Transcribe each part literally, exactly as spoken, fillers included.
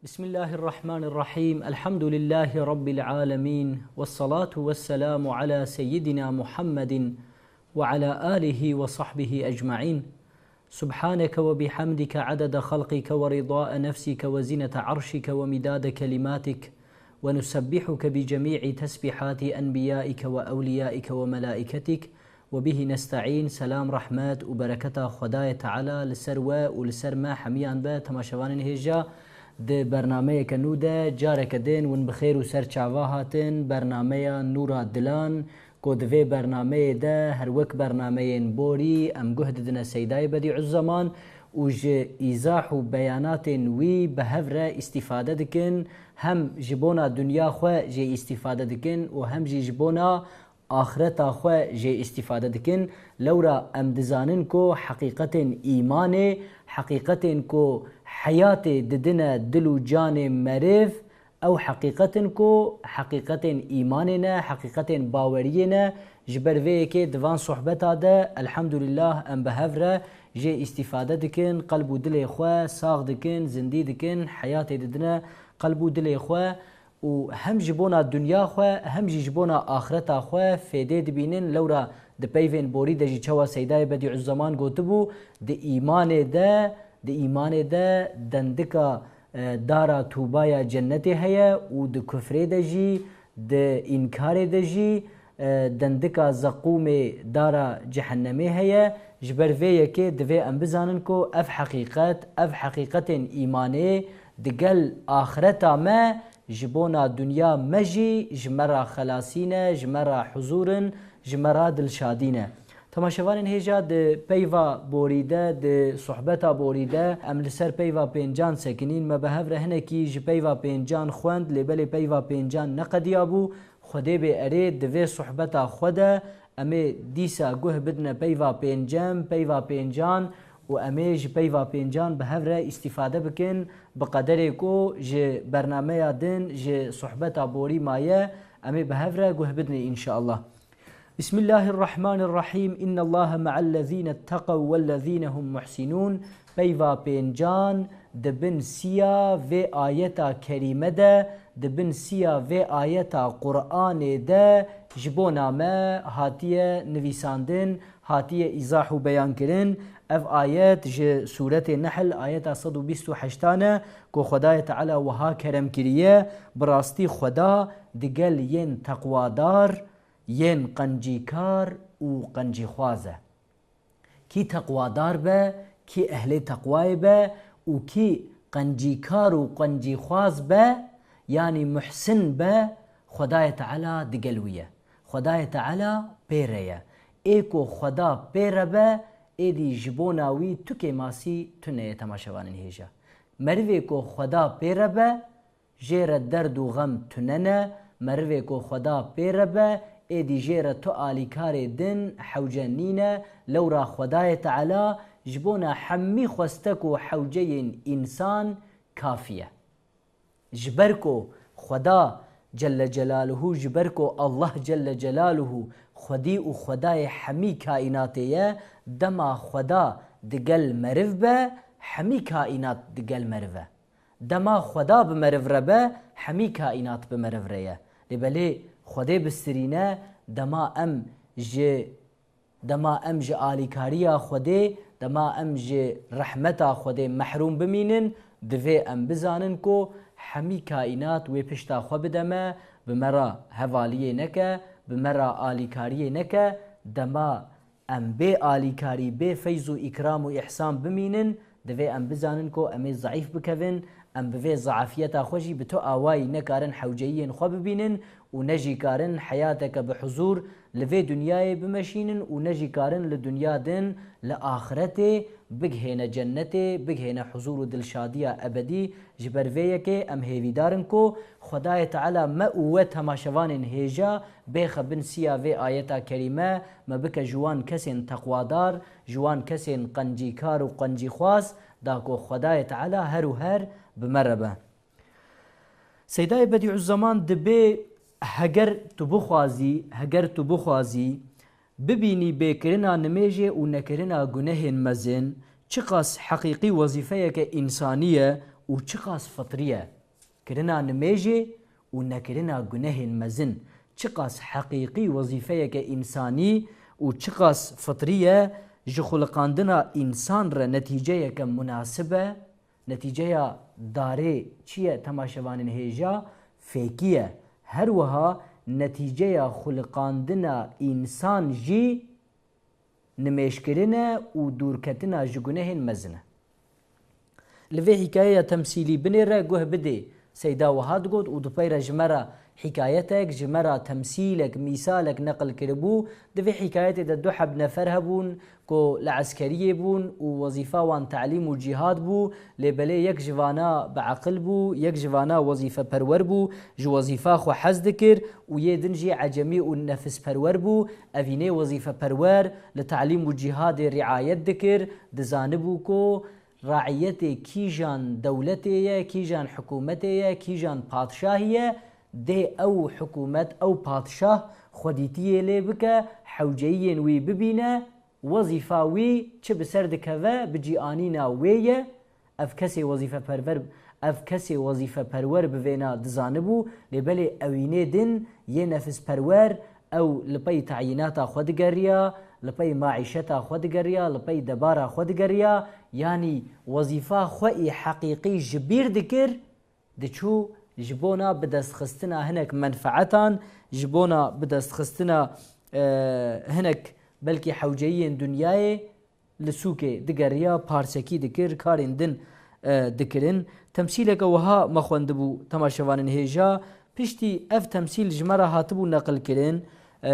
بسم الله الرحمن الرحيم. الحمد لله رب العالمين. والصلاة والسلام على سيدنا محمد وعلى آله وصحبه أجمعين. سبحانك وبحمدك عدد خلقك ورضاء نفسك وزنة عرشك ومداد كلماتك، ونسبحك بجميع تسبيحات أنبيائك وأوليائك وملائكتك، وبه نستعين. Selam, rehmet û bereketa Xwedayê Teala li ser we û li ser me hemiyan be. Temaşevanên hêja, di bernameyeke nû de careke din win bi xêr û ser çava hatin. Bernameya Nûra Dilan, ku di vê bernameyê de her wek bernameyên borî em guh didine Seydayê Bedîuzzeman û ji îzah û beyanatên wî bi hev re îstîfade dikin. Hem ji bona dinya xwe jê îstîfade dikin û hem jî ji bona axireta xwe jê îstîfade dikin. Lewra em dizanin ku heqîqetên îmanê, heqîqetên ku heyatê didine dil û canê meriv, ew heqîqet in ku heqîqetên îmanê ne, heqîqetên baweriyê ne. Ji ber vê yekê di van sohbeta de, elhamdulillah, em bi hev re jê îstîfade dikin, qelb û dilê xwe sax dikin, zindî dikin, heyatê didine qelb û dilê xwe. Û hem ji bona dinya xwe, hem jî ji bona axireta xwe fêdê dibînin. Lewra di peyvên borî de jî çawa Seydayê Bedîuzzeman gotibû, di îmanê de, di îmanê de dendika, e, dara tûbaya cennetê heye û di kufrê de jî, di înkarê de jî, e, dendika zeqûmê dara cehennemê heye. Ji ber vê yekê divê em bizanin ku ev heqîqet, ev heqîqetên îmanê digel axireta me ji bona dinya me jî ji me re xelasî ne, ji me re huzûr in, ji me re dilşadî ne. Temaşevanên hêja, di peyva borî de, di sohbeta borî de em li ser peyva pêncan sekinîn. Me bi hev re hinekî ji peyva pêncan xwend, lê belê peyva pêncan neqediyabû. Xwedê bê erê, di vê sohbeta xwe de em ê dîsa guh bidine peyva pêncem, peyva pêncan û em ê ji peyva pêncan bi hev re îstîfade bikin. Bi qederê ku ji bernameya din, ji sohbeta borî maye, em ê bi hev re guh bidinê înşallah. Bismillahirrahmanirrahîm. İnnallaha ma'allezîne tteqew wellezîne hum muhsinûn. Peyva pêncan di bin siya vê ayeta kerîme de, di bin siya vê ayeta Qur'anê de ji bona me hatiye nivîsandin, hatiye îzah û beyan kirin. Ev ayet ji Sûretê Nehl, ayeta sed û bîst û heştan e, ku Xwedayê Teala wiha kerem kiriye: Bi rastî Xweda digel yên teqwadar, yên qencîkar û qencîxwaz e. Kî teqwadar be, kî ehlê teqwayê be û kî qencîkar û qencîxwaz be, yanî muhsin be, Xwedayê Teala digel wî ye. Xwedayê Teala pê re ye. Ê ku Xweda pê re be, êdî ji bona wî tu kêmasî tune ye, temaşevanên hêja. Merivê ku Xweda pê re be, jê re derd û xem tune ne. Merivê ku Xweda pê re be, êdî jê re tu alîkarê din hewce nîne. Lewra Xwedayê Teala ji bona hemî xwestek û hewceyên însan kafî ye. Ji ber ku Xweda Celle Celaluhu, ji ber ku Allah Celle Celaluhu xwedî û Xwedayê hemî kaînatê ye, dema Xweda digel meriv be, hemî kaînat digel meriv e. Dema Xweda bi meriv re be, hemî kaînat bi meriv re ye. Lê belê Xwedê bistirîne, dema em ji, dema em ji alîkariya Xwedê, dema em ji rehmeta Xwedê mehrûm bimînin, divê em bizanin ku hemî kaînat wê pişta xwe bide me, bi me re hevaliyê neke, bi me re alîkariyê neke. Dema em bê alîkarî, bê feyz û îkram û îhsan bimînin, divê em bizanin ku em ê zeîf bikevin, em bi vê zeafiyeta xwe jî bi tu awayî ne karin hewceyiyên xwe bibînin û ne jî karin heyateke bi huzûr li vê dinyayê bimeşînin û ne jî karin li dinya din, li axiretê bigihêne cennetê, bigihêne huzûr û dilşadiya ebedî. Ji ber vê yekê em hêvîdar in ku Xwedayê Teala me û we temaşevanên hêja bêxe bin siya vê ayeta kerîme, me bike ji wan kesên teqwadar, ji wan kesên qencîkar û qencîxwaz, da ku Xwedayê Teala her û her bi me re be. Seydayê Bedîuzzeman dibê: Heger tu bixwazî, heger tu bixwazî, bibînî bêkirina nimêjê û nekirina gunehên mezin, çiqas heqîqî wezîfeyeke însanî ye û û çiqas fitrî ye kirina nimêjê û nekirina gunehên mezin, çiqas heqîqî wezîfeyeke însanî û çiqas fitrî ye, ji xuliqandina însan re netîceyeke munasib e. Netîceya darê çi ye temaşevanên hêja? Fêkî ye. Her wiha netîceya xuliqandina însan jî nimêjkirin e û dûrketina ji gunehên mezin e. Li vê hîkayeya temsîlî binêre guh bidê. Seyda wiha digot û di pey re ji me re hîkayetek, ji me re temsîlek, mîsalek neqil kiribû. Di vê hîkayetê de du heb nefer hebûn ku li eskeriyê bûn û wezîfa wan telîm û cîhad bû. Lê belê yek ji vana bi eqil bû, yek ji vana wezîfeperwer bû, ji wezîfa xwe hez dikir û yê din jî ecemî û nefisperwer bû. Evînê wezîfeperwer li telîm û cîhadê riayet dikir, dizanibû ku raiyetê kîjan dewletê ye, kîjan hikûmetê ye, kîjan padşahî ye, dê ew hikûmet, ew padşah xwedîtiyê lê bike, hewceyiyên wî bibîne, wezîfa wî çi bi ser dikeve, bi cîanîna wê ye. Ev kesê wezîfeperwer, ev kesê wezîfeperwer bi vêna dizanibû, lê belê ewînê din yê nefisperwer, ew li pey teyînata xwe digeriya, li pey maîşeta xwe digeriya, li pey debara xwe digeriya, yanî wezîfa xwe î heqîqî ji bîr dikir, diçû ji bona bidestxistina hinek menfeetan, ji bona bidestxistina, e, hinek belkî hewceyiyên dinyayê li sûkê digeriya, parsekî dikir, karên din, e, dikirin. Temsîleke wiha me xwendibû temaşevanên hêja. Piştî ev temsîl ji me re hatibû neqilkirin. E,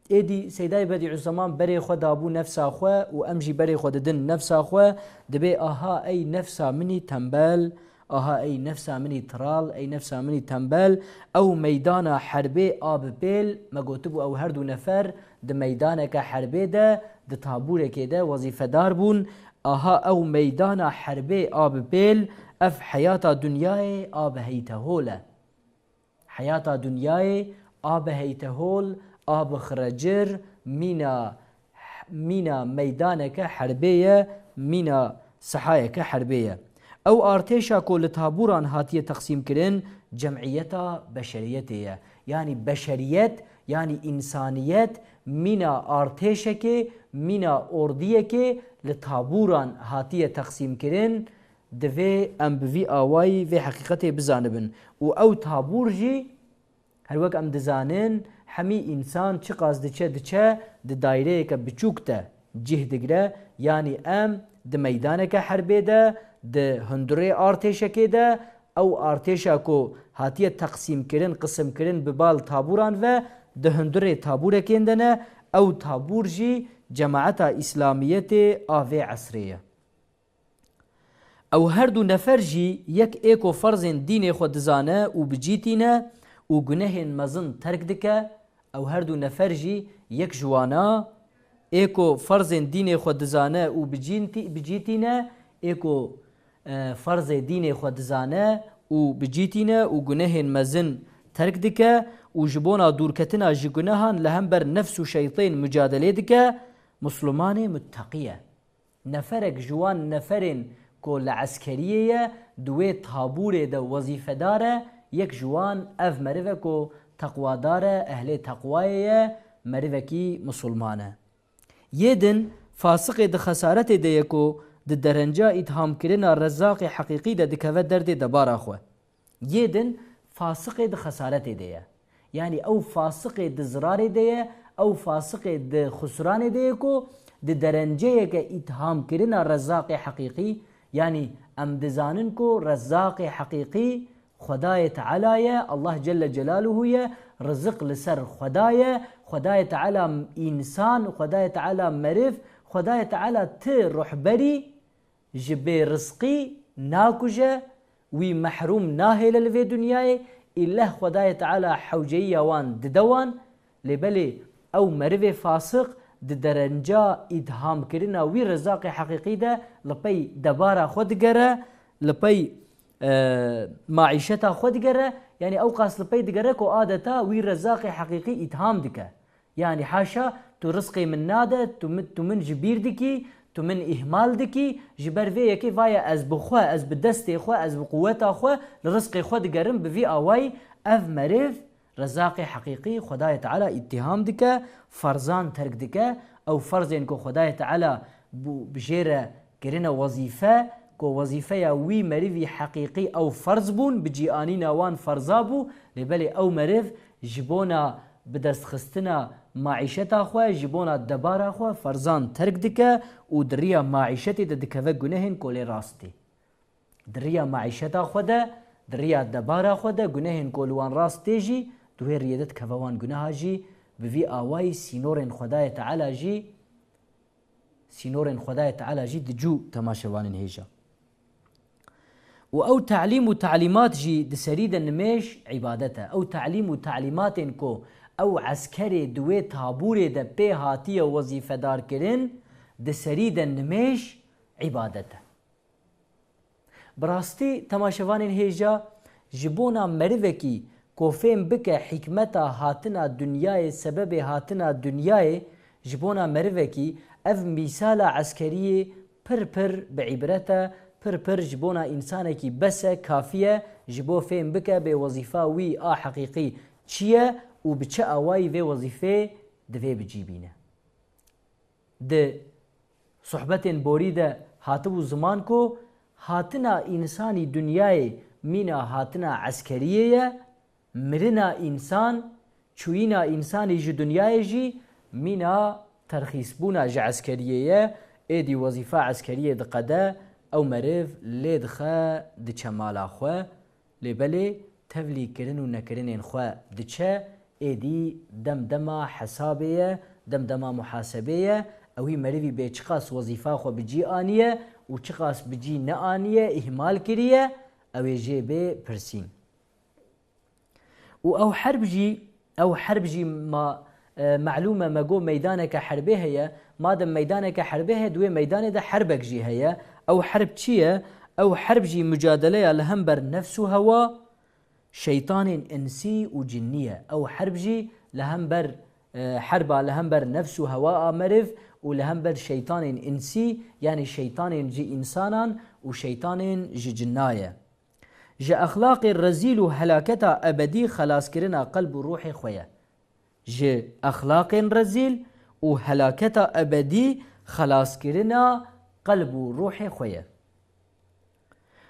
êdî Seydayê Bedîuzzeman berê xwe dabû nefsa xwe û em jî berê xwe didin nefsa xwe. Dibê aha ey nefsa min î tembel, aha ey nefsa min î tiral, ey nefsa min î tembel, ew meydana herbê a bi pêl, me gotibû ew her du nefer di meydaneke herbê de, di tabûrekê de wezîfedar bûn. Aha ew meydana herbê a bi pêl, ev heyata dinyayê a bi heytehol e. Heyata dinyayê a bi heytehol, a bi xirecir, mîna, mîna meydaneke herbê ye, mîna sehayeke herbê ye. Ew artêşa ku li tabûran hatiye teqsîmkirin, cemiyeta beşeriyetê ye. Yanî beşeriyet, yanî însaniyet, mîna artêşekê, mîna ordiyekê li tabûran hatiye teqsîmkirin, divê em bi vî awayî vê heqîqetê bizanibin. Û ew tabûr jî, her wek em dizanin, hemî însan çiqas diçe diçe di daîreyeke biçûk de cih digre, yanî em di meydaneke herbê de, di hundirê artêşekê de, ew artêşa ku hatiye teqsîmkirin, qisimkirin bi bal tabûran ve, di hundirê tabûrekên de ne, ew tabûr jî cemaeta Îslamiyetê a vê esrê ye. Ew her du nefer jî yek ê ku ferzên dînê xwe dizane û bi cî tîne û gunehên mezin terk dike, ew her du nefer jî yek ji wana ê ku ferzên dînê xwe dizane û bi cî tî-, bi cî tîne, ê ku, e, ferzê dînê xwe dizane û bi cî tîne û gunehên mezin terk dike û ji bona dûrketina ji gunehan li hember nefs û şeytên mucadelê dike, Muslimanê mutteqî ye. Neferek ji wan neferên ku li eskeriyê ye, di wê tabûrê de wezîfedar e, yek ji wan ev meriv e ku teqwadar e, ehlê teqwayê ye, merivekî misilman e. Yê din, fasiqê di xesaretê de ye ku di derenca îthamkirina Rezzaqê heqîqî de dikeve derdê debara xwe. Yê din fasiqê di xesaretê de ye. Yanî ew fasiqê di zirarê de ye, ew fasiqê di xusranê de ye ku di derenceyeke îthamkirina Rezzaqê heqîqî, yanî em dizanin ku Rezzaqê heqîqî Xwedayê Teala ye, Allah Celle Celaluhu ye, riziq li ser Xweda ye, Xwedayê Teala însan, Xwedayê Teala meriv, Xwedayê Teala ti ruhberî ji bêrizqî nakuje, wî mehrûm nahêle li vê dinyayê, îlleh Xwedayê Teala hewceyiya wan dide wan, lê belê ew merivê fasiq di derenca îthamkirina wî Rezzaqê heqîqî de li pey debara xwe digere, li pey, e, maîşeta xwe digere, yanî ew qas li pey digere ku adeta wî Rezzaqê heqîqî îtham dike. Yanî haşa, tu rizqê min nade, tu min, tu min ji bîr dikî, Tu min îhmal dikî, ji ber vê yekê vaye ez bi xwe, ez bi destê xwe, ez bi quweta xwe li rizqê xwe digerim, bi vî awayî ev meriv rezaqê heqîqî Xwedayê Teala îttiham dike, ferzan terk dike, ew ferzên ku Xwedayê Teala bi jê re kirine wezîfe, ku wezîfeya wî merivî heqîqî ew ferz bûn, bi cîanîna wan ferza bû, lê belê ew meriv ji bona bi destxistina maîşeta xwe, ji bona debara xwe ferzan terk dike û di riya maîşetê de dikeve gunehên ku lê rast tê. Di riya maîşeta xwe de, di riya debara xwe de gunehên ku li wan rast tê jî, di wê riyê de dikeve wan guneha jî, bi vî awayî sînorên Xwedayê Teala jî, sînorên Xwedayê Teala jî dicû temaşevanên hêja. Û ew telîm û telîmat jî di serî de nimêj îbadet e. Ew telîm û telîmatên ku ew eskerê di wê tabûrê de pê hatiye wezîfedar kirin, di serî de nimêj îbadet e. Bi rastî temaşevanên hêja, ji bona merivekî ku fêm bike hikmeta hatina dinyayê, sebebê hatina dinyayê, ji bona merivekî ev mîsala eskeriyê pir pir bi îbret e, pir pir ji bona însanekî bes e, kafî ye, ji bo fêm bike bê wezîfa wî a heqîqî çi ye û bi çi awayî vê wezîfê divê bi cî bîne. Di sohbetên borî de hatibû ziman ku hatina însanî dinyayê mîna hatina eskeriyê ye, mirina însan, çûyîna însanî ji dinyayê jî mîna terxîsbûna ji eskeriyê ye, êdî wezîfa eskeriyê diqede, ew meriv lê dixe diçe mala xwe. Lê belê tevlî kirin û nekirinên xwe diçe, êdî dem dema hesabê ye, dem dema muhasebê ye, ewî merivî bê çiqas wezîfa xwe bi cî aniye û çiqas bi cî neaniye, îhmal kiriye, ew ê jê bê pirsîn. Û ew herb jî, ew herb jî ma, e, melûm e, me got meydaneke herbê heye. Madem meydaneke herbê heye, di wê meydanê de herbek jî heye. Ew herb çi ye? Ew herb jî mucadeleya li hember nefs û hewa, şeytanên insî û cinnî ye. Ew herb jî li hember, e, herba li hember nefs û hewa a meriv û li hember şeytanên insî, yanî şeytanên ji însanan û şeytanên ji cinna ye. Ji exlaqê rezîl û helaketa ebedî xelaskirina qelb û ruhê xwe ye. Ji exlaqên rezîl û helaketa ebedî xelaskirina qelb û ruhê xwe ye.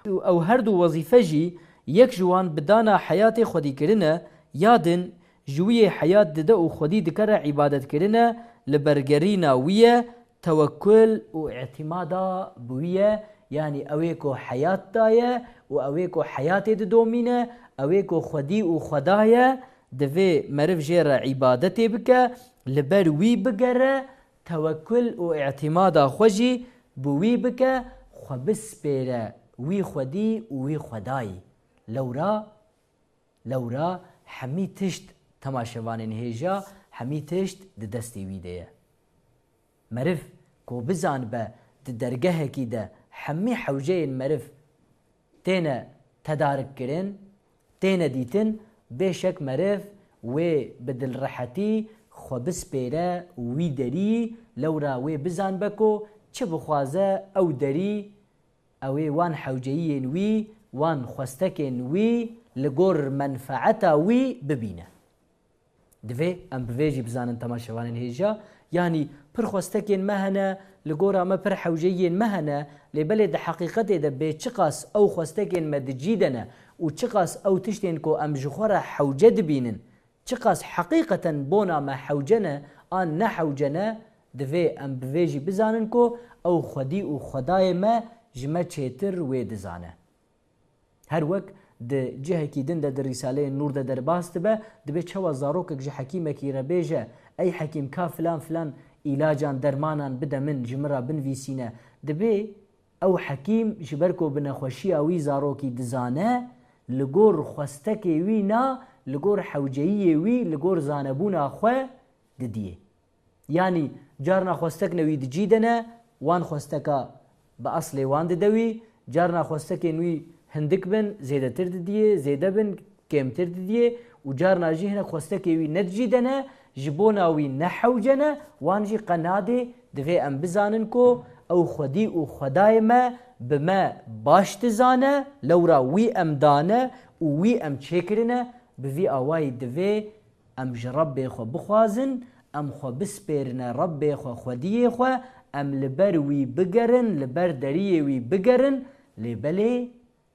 Û ew her du wezîfe jî yek ji wan bi dana heyatê xwedî kirine, ya din ji wî yê heyat dide û xwedî dikere îbadetkirine, li bergerîna wî ye, tewekkul û îtîmada bi wî ye, yanî ew ê ku heyat daye û ew ê ku heyatê didomîne, ew ê ku xwedî û xweda ye, divê meriv jê re îbadetê bike, li ber wî bigere, tewekkul û îtîmada xwe jî bi wî bike, xwe bispêre wî xwedî û wî xwedayî. Lewra Lewra hemî tişt, temaşevanên hêja, hemî tişt di destê wî de ye. Meriv ku bizanibe di dergehekî de hemî hewceyên meriv têne tedarikkirin, têne dîtin, bêşek meriv wê bi dilrehetî xwe bispêre wî derî, lewra wê bizanibe ku çi bixwaze ew derî, ew ê wan hewceyiyên wî, wan xwestekên wî li gor menfeeta wî bibîne. Divê em bi vê jî bizanin temaşevanên hêja, yanî pir xwestekên me hene, li gora me pir hewceyiyên me hene, lê belê di heqîqetê de bê çiqas ew xwestekên me di cî de ne û çiqas ew tiştên ku em ji xwe re hewce dibînin, çiqas heqîqeten bona me hewce ne an ne hewce ne, divê em bi vê jî bizanin ku ew xwedî û xwedayê me ji me çêtir wê dizane. Her wek di cihekî din de di Rîsaleyê Nûr de derbas dibe, dibê çawa zarokek ji hekîmekî re bêje, Ey hekîm, ka filan filan îlacan, dermanan bide min, ji min re binivîsîne. Dibê Ew hekîm ji ber ku bi nexweşiya wî zarokî dizane, li gor xwestekê wî na, li gor hewceyiyê wî, li gor zanebûna xwe didiyê. Yanî carna xwestekne wî di cî de ne, wan xwesteka bi eslê wan dide wî, carna xwestekên wî hindik bin, zêdetir didiyê, zêde bin, kêmtir didiyê û carna jî hinek xwestekê wî ne di cî de ne, ji bona wî ne hewce ne, wan jî qe nadê, divê em bizanin ku Ew xwedî û xwedayê me bi me baş dizane, lewra wî em dane û wî em çêkirine, bi vî awayî divê em ji Rebbê xwe bixwazin, em xwe bispêrine Rebbê xwe, xwediyê xwe, em li ber wî bigerin, li ber deriyê wî bigerin, lê belê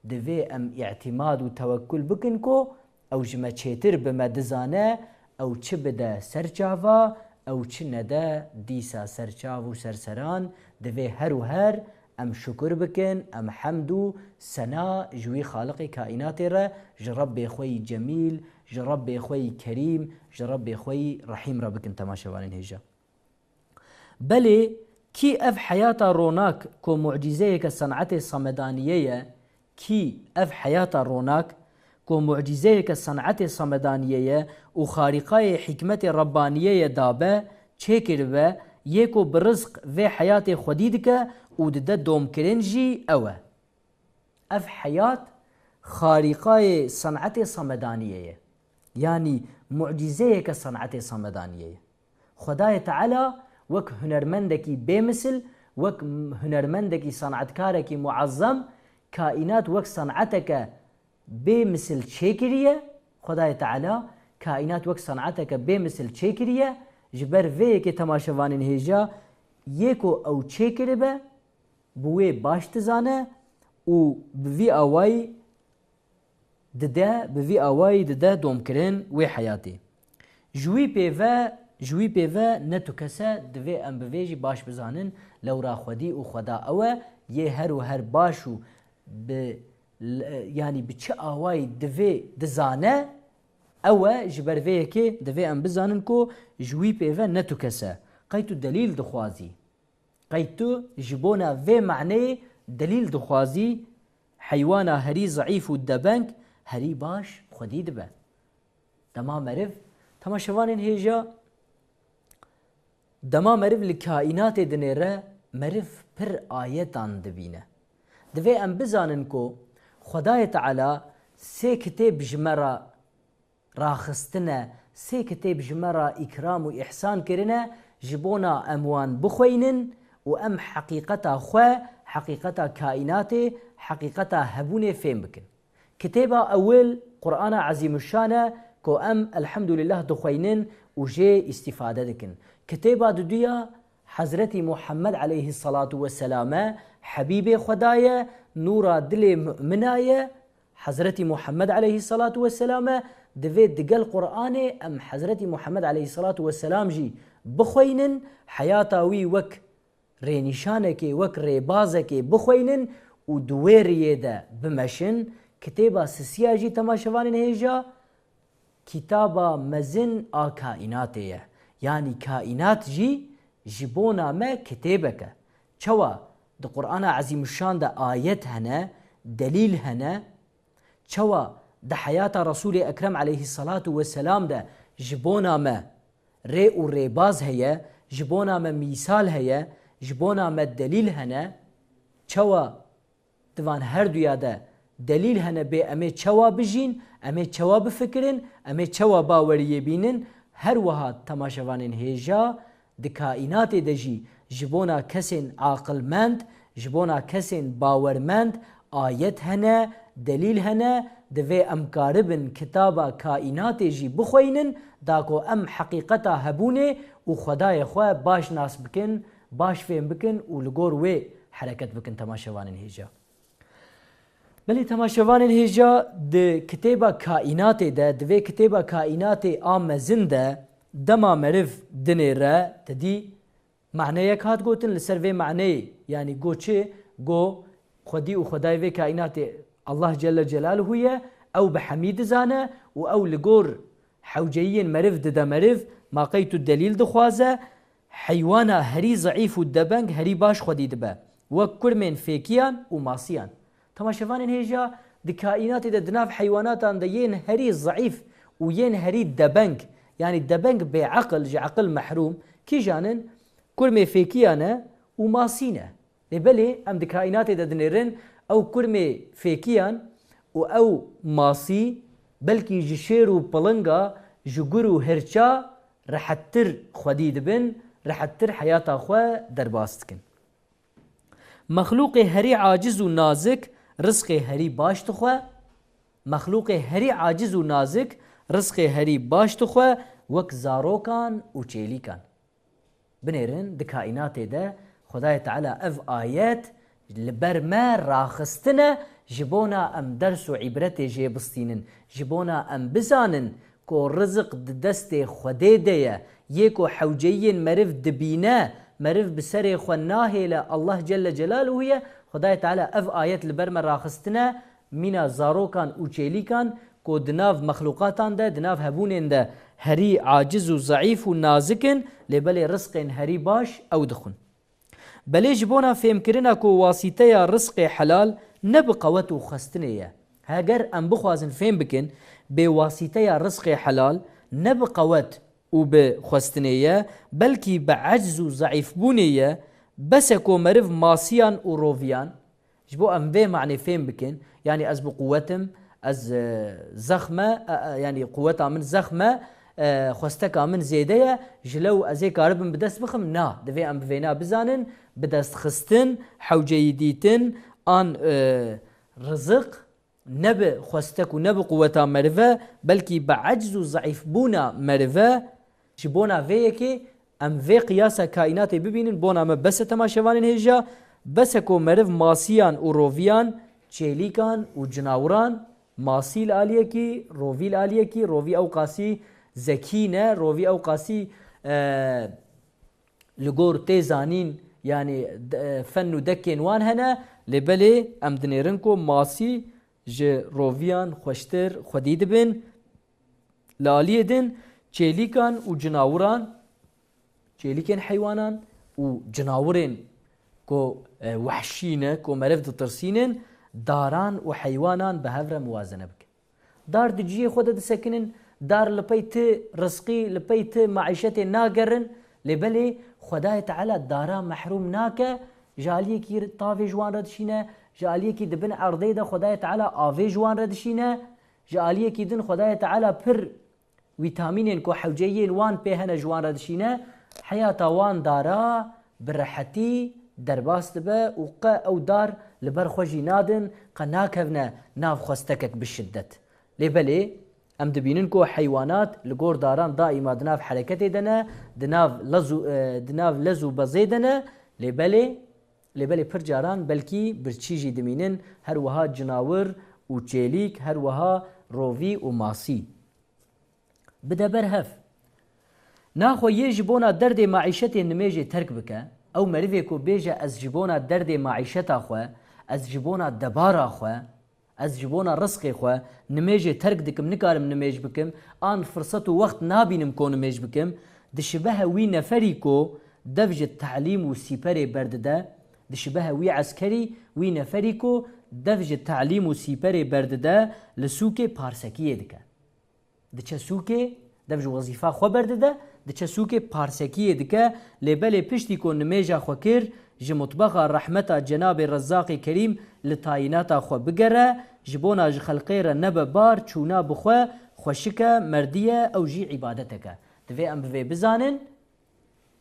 divê em îtîmad û tewekkul bikin ku ew ji me çêtir bi me dizane, ew çi bide ser çava, ew çi nede dîsa ser çav û ser seran, divê her û her em şukur bikin, em hemd û sena ji wî Xaliqê kaînatê re, ji Rebbê xwe yî cemîl, ji Rebbê xwe yî kerîm, ji Rebbê xwe yî rehîm re bikin, temaşevanên hêja. Belê, kî ev heyata ronak ku mucîzeyeke senetê Samedaniyê ye, kî ev heyata ronak ku mucîzeyeke senetê Samedaniyê ye û xarîqayê hîkmetê Rebbaniyê ye dabe, çêkiribe, yê ku bi rizq vê heyatê xwedî dike û dide domkirin jî ew e. Ev heyat xarîqayê senetê Samedaniyê ye. Yanî mucîzeyeke senetê Samedaniyê ye. Xwedayê Teala wek hunermendekî bêmisil, wek hunermendekî senetkarekî muezzem, kaînat wek seneteke bêmisil çêkiriye. Xwedayê Teala kaînat wek seneteke bêmisil çêkiriye. Ji ber vê yekê temaşevanên hêja yê ku ew çêkiribe, bi wê baş dizane û bi vî awayî dide, bi vî awayî dide domkirin wê heyatê. Ji wî pê ve, ji wî pê ve ne tu kes e, divê em bi vê jî baş bizanin, lewra xwedî û xweda ew e, yê her û her baş û bi, yanî bi çi awayî divê dizane, ew e, ji ber vê yekê divê em bizanin ku ji wî pê ve ne tu kes e. Qey tu delîl dixwazî? Qey tu ji bona vê maneyê delîl dixwazî, heywana herî zeîf û debeng herî baş xwedî dibe. Dema meriv, temaşevanên hêja, dema meriv li kaînatê dinêre, meriv pir ayetan dibîne. Divê em bizanin ku Xwedayê Teala sê kitêb ji me re raxistine, sê kitêb ji me re îkram û îhsan kirine, ji bona em wan bixweynin û em heqîqeta xwe, heqîqeta kaînatê, heqîqeta hebûnê fêm bikin. Kitêba ewil Qur'ana Ezîmuşşan e ku em elhemdulîllah dixweynin û jê îstîfade dikin. Kitêba diduya Hezretî Muhammed aleyhisselatu vesselam e, Hebîbê Xweda ye, nûra dilê mumina ye, Hezretî Muhammed aleyhisselatu vesselam e, divê digel Qur'anê em Hezretî Muhammed aleyhisselatu vesselam jî bixweynin, heyata wî wek rênîşanekê, wek rêbazekê bixweynin û di wê riyê de bimeşin. Kitêba sisiya jî temaşevanên hêja, kitaba mezin a kaînatê ye. Yanî kaînat jî ji bona me kitêbek e. Çawa di Qur'ana Ezîmuşşan de ayet hene, delîl hene, çawa di heyata Resûlê Ekrem aleyhisselatu vesselam de ji bona me rê û rêbaz heye, ji bona me mîsal heye, ji bona me delîl hene, çawa di van herduya de delîl hene bê em ê çawa bijîn, em ê çawa bifikirin, em ê çawa baweriyê bînin, her wiha temaşevanên hêja di kaînatê de jî ji bona kesên aqilmend, ji bona kesên bawermend ayet hene, delîl hene, divê em karibin kitaba kaînatê jî bixweynin, da ku em heqîqeta hebûnê û Xwedayê xwe baş nas bikin, baş fêm bikin û li gor wê hereket bikin temaşevanên hêja. Belê temaşevanên hêja, di kitêba kaînatê de, di vê kitêba kaînatê a mezin de, dema meriv dinêre, te dî maneyek hat gotin, li ser vê maneyê, yanî go çi? Go, xwedî û xwedayê vê kaînatê Allah Celle Celaluhu ye, ew bi hemî dizane û ew li gor hewceyiyên meriv dide meriv, ma qey tu delîl dixwaze, heywana herî zeîf û debeng herî baş xwedî dibe, wek kurmên fêkiyan û masiyan. Temaşevanên hêja, di kaînatê de di nav heywanatan de yên herî zeîf û yên herî debeng, yanî debeng bêeqil, ji eqil mehrûm, kîjan in? Kurmê fêkiyan e û masî ne. Lê belê em di kaînatê de dinêrin, ew kurmê fêkiyan û ew masî belkî ji şêr û pilinga, ji gur û hirça rehettir xwedî dibin, rehettir heyata xwe derbas dikin. Mexlûqê herî aciz û nazik rizqê herî baş dixwe. Mexlûqê herî aciz û nazik rizqê herî baş dixwe, wek zarokan û çêlîkan. Binêrin, di kaînatê de Xwedayê Teala ev ayet li ber me raxistine, ji bona em ders û îbretê jê bistînin, ji bona em bizanin ku rizik di destê Xwedê de ye, yê ku hewceyiyên meriv dibîne, meriv bi serê xwe nahêle, Allah Celle Celaluhu ye. Xwedayê Teala ev ayet li ber me raxistine, mîna zarokan û çêlîkan ku di nav mexlûqatan de, di nav hebûnên de herî aciz û zeîf û nazik in, lê belê rizqên herî baş ew dixwin. Belê ji bona fêmkirina ku wasîteya rizqê helal ne bi qewet û xwestinê ye. Heger em bixwazin fêm bikin, bê wasîteya rizqê helal ne bi qewet û bi xwestinê ye, belkî bi ecz û zeîfbûnê ye, bes e ku meriv masiyan û roviyan, ji bo em vê manê fêm bikin, yanî ez bi quwet im, ez, e, zexm e, e, e, yanî quweta min zexm e, e, xwesteka min zêde ye, ji lew ez ê karibim bi dest bixim, na, divê em bi vêna bizanin, bi dest xistin, hewceyî dîtin, an, e, riziq, ne bi xwestek û ne bi quweta meriv e, belkî bi ecz û zeîfbûna meriv e. Ji bona vê yekê em vê qiyasa kaînatê bibînin, bona me bes e temaşevanên hêja, bes e ku meriv masiyan û roviyan, çêlîkan û cinawiran, masî li aliyekî, rovî li aliyekî, rovî ew qasî zekî ne, rovî ew qasî, e, li gor tê zanîn, yanî, de-, fen û dekên wan hene, lê belê em dinêrin ku masî ji roviyan xweştir xwedî dibin. Li aliyê din çêlîkan û cinawiran, çêlîkên heywanan û cinawirên ku, e, wehşî ne, ku meriv ditirsînin, daran û heywanan bi hev re muwazene bikin. Dar di cihê xwe de disekinin, dar li pey ti rizqî, li pey ti maîşetê nagerin, lê belê Xwedayê Teala dara mehrûm nake, ji aliyekî tavê ji wan re dişîne, ji aliyekî di bin erdê de Xwedayê Teala avê ji wan re dişîne, ji aliyekî din Xwedayê Teala pir vîtamînên ku hewceyiyên wan pê hene ji wan re dişîne, heyata wan dara bi rehetî derbas dibe û qe ew dar li ber xwe jî nadin, qe nakevne nav xwestekek bi şiddet. Lê belê, em dibînin ku heywanat li gor daran daîma di nav hereketê de ne, di nav lez û, e, di nav lez û bezê de ne, lê belê, lê belê pir caran belkî birçî jî dimînin, her wiha cinawir û çêlîk, her wiha rovî û masî. Bide ber hev. Naxwe yê ji bona derdê maîşetê nimêjê terk bike, ew merivê ku bêje ez ji bona derdê maîşeta xwe, ez ji bona debara xwe, ez ji bona rizqê xwe nimêjê terk dikim, nikarim nimêj bikim, an firset û wext nabînim ku nimêj bikim, dişibehe wî neferî ku dev ji telîm û sîperê berdide, dişibehe wî eskerî, wî neferî ku dev ji telîm û sîperê berdide, li sûkê parsekiyê dike. Diçe sûkê, dev ji wezîfa xwe berdide, diçe sûkê parsekiyê dike, lê belê piştî ku nimêja xwe kir, ji mutbexa rehmeta Cenabê Rezzaqê Kerîm li tayînata xwe bigere, ji bona ji xelqê re nebe bar, çûna bi xwe xweşik e, merdî ye, ew jî îbadetek e. Divê em bi vê bizanin,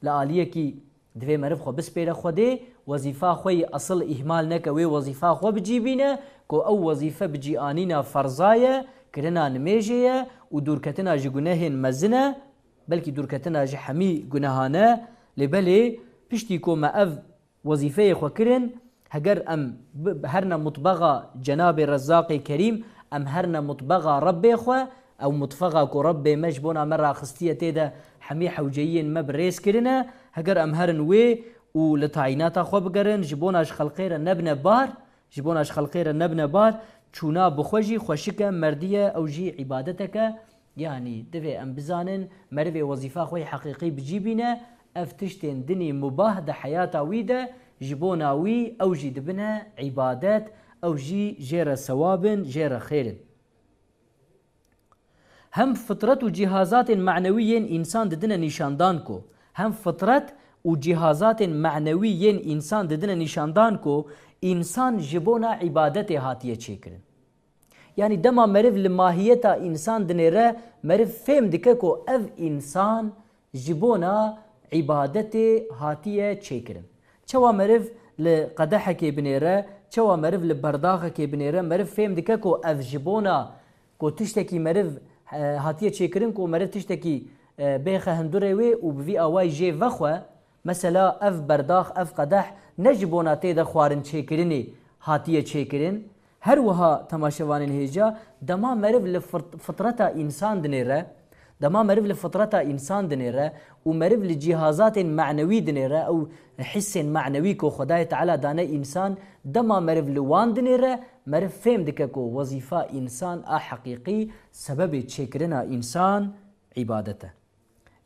Li aliyekî divê meriv xwe bispêre Xwedê, wezîfa xwe yî esil îhmal neke, wê wezîfa xwe bi cî bîne, ku ew wezîfe bi cî anîna ferza ye, kirina nimêjê ye û dûrketina ji gunehên mezin e, belkî dûrketina ji hemî gunehan e, lê belê piştî ku me ev wezîfeyê xwe kirin, heger em bi-, herine mutbexa Cenabê Rezzaqê Kerîm, em herine mutbexa Rebbê xwe, ew mutbexa ku Rebbê me ji bona me raxistiye, tê de hemî hewceyiyên me bi rêz kirine, heger em herin wê û li tayînata xwe bigerin, ji bona ji xelqê re nebine bar, ji bona ji xelqê re nebine bar, çûna bi xwe jî xweşik e, merdî ye, ew jî îbadetek e, Yanî, divê em bizanin, merivê wezîfa xwe yê heqîqî bi cî bîne, ev tiştên dinî mubah di heyata wî de ji bona wî, ew jî dibine îbadet, ew jî jê re sewab in, jê re xêr in. Hem fitret û cîhazatên manewî yên însan didine nîşandan ku, hem fitret û cîhazatên manewî yên însan didine nîşandan ku însan ji bona îbadetê hatiye çêkirin. Yanî dema meriv li mahiyeta însan dinêre, meriv fêm dike ku ev însan ji bona îbadetê hatiye çêkirin. Çawa meriv li qedehekê binêre, çawa meriv li berdaxekê binêre, meriv fêm dike ku ev ji bona ku tiştekî meriv, e, hatiye çêkirin, ku meriv tiştekî, e, bêxe hundurê wê û bi vî awayî jê vexwe, mesela ev berdax, ev qedeh ne ji bona tê de xwarin çêkirinê hatiye çêkirin. Her wiha temaşevanên hêja, dema meriv li fir-, fitreta însan dinêre, dema meriv li fitreta însan dinêre û meriv li cîhazatên manewî dinêre, ew hissên manewî ku Xwedayê Teala dane însan, dema meriv li wan dinêre, meriv fêm dike ku wezîfa însan a heqîqî, sebebê çêkirina însan îbadet e.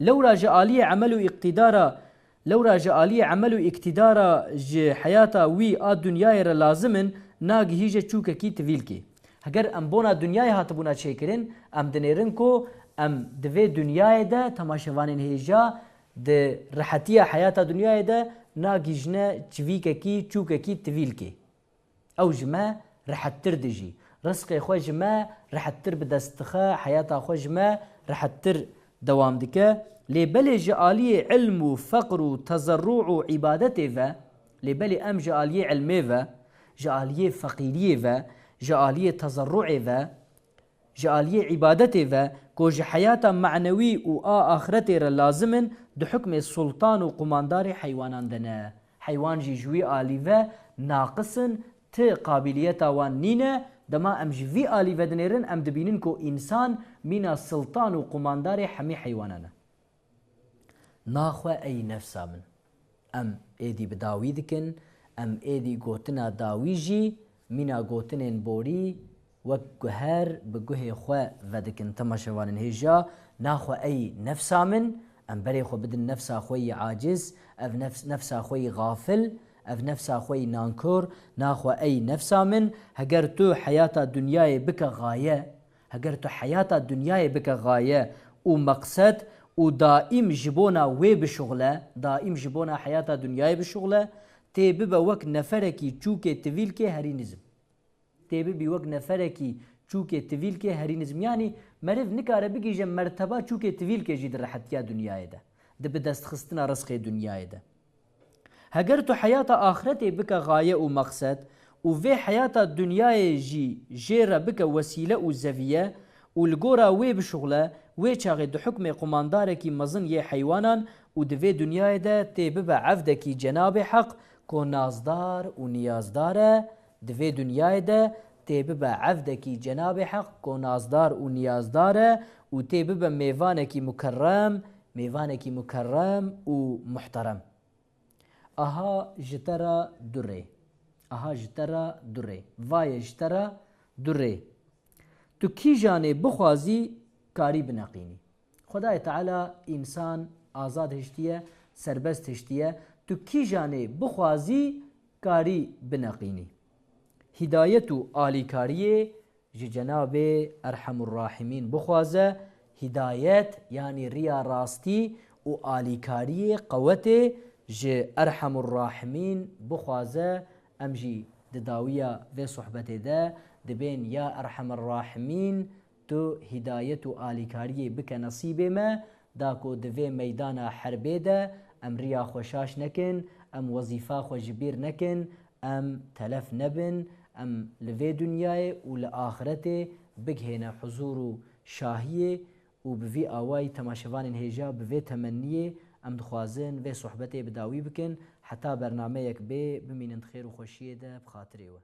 Lewra ji aliyê emel û îqtîdara, lewra ji aliyê emel û îqtîdara ji heyata wî a dinyayê re lazim in, nagihîje çûkekî tivîlkê. Heger em bona dinyayê hatibûna çêkirin, em dinêrin ku em di vê dinyayê de, temaşevanên hêja, di rehetiya heyata dinyayê de nagihîjine çivîkekî, çûkekî tivîlkê. Ew ji me rehettir dijî. Rizqê xwe ji me rehettir bi dest dixe, heyata xwe ji me rehettir dewam dike. Lê belê ji aliyê ilm û feqr û tezerrû û îbadetê ve, lê belê em ji aliyê ilmê ve, ji aliyê feqîriyê ve, ji aliyê tezerruê ve, ji aliyê îbadetê ve ku ji heyata manewî û a axiretê re lazim in, di hukmê sultan û qumandarê heywanan de ne. Heywan jî ji wî alî ve naqis in, ti qabîliyeta wan nîne. Dema em ji vî alî ve dinêrin, em dibînin ku însan mîna sultan û qumandarê hemî heywanan e. Naxwe ey nefsa min. Em êdî bi dawî dikin, em êdî gotina dawî jî mîna gotinên borî wek guher bi guhê xwe vedikin. Temaşevanên hêja, naxwe ey nefsa min, em berê xwe bidin nefsa xwe yî aciz, ev nefs, nefsa xwe yî xafil, ev nefsa xwe yî nankor, naxwe ey nefsa min, heger tu heyata dinyayê bike xaye, Heger tu heyata dinyayê bike xaye û meqsed û daîm ji bona wê bişuxle, daîm ji bona heyata dinyayê bişuxle, tê bibe wek neferekî çûkê tivîlkê herî nizm. Tê bibî wek neferekî çûkê tivîlkê herî nizm. Yanî meriv nikare bigihîje merteba çûkê tivîlkê jî di rehetiya dinyayê de, di bidestxistina rizqê dinyayê de. Heger tu heyata axretê bike xaye û meqsed û vê heyata dinyayê jî jê re bike wesîle û zeviye û li gora wê bişuxle, wê çaxê di hukmê qumandarekî mezin yê heywanan û di vê dinyayê de tê bibe evdekî Cenabê Heq ku nazdar û niyazdar e, di vê dinyayê de tê bibe evdekî Cenabê Heq ku nazdar û niyazdar e û tê bibe mêvanekî mukerrem, mêvanekî mukerrem û muhterem. Aha ji te re du rê. Aha ji te re du rê. Va ye ji te re du rê. Tu kîjanê bixwazî karî bineqînî. Xwedayê Teala însan azad hiştiye, serbest hiştiye. Tu kîjanê bixwazî karî bineqînî. Hîdayet û alîkariyê ji Cenabê Erhemur Rahimîn bixwaze, hîdayet, yanî riya rastî û alîkariyê, qewetê ji Erhemur Rahimîn bixwaze. Em jî di dawiya vê sohbetê de dibên ya Erhemer Rahimîn, tu hîdayet û alîkariyê bike nesîbê me, da ku di vê meydana herbê de em riya xwe şaş nekin, em wezîfa xwe ji bîr nekin, em telef nebin, em li vê dinyayê û li axiretê bigihêne huzûr û şahiyê û bi vî awayî temaşevanên hêja bi vê temenniyê em dixwazin vê sohbetê bi dawî bikin. Heta bernameyek bê, bimînin di xêr û xweşiyê de bi xatirê we.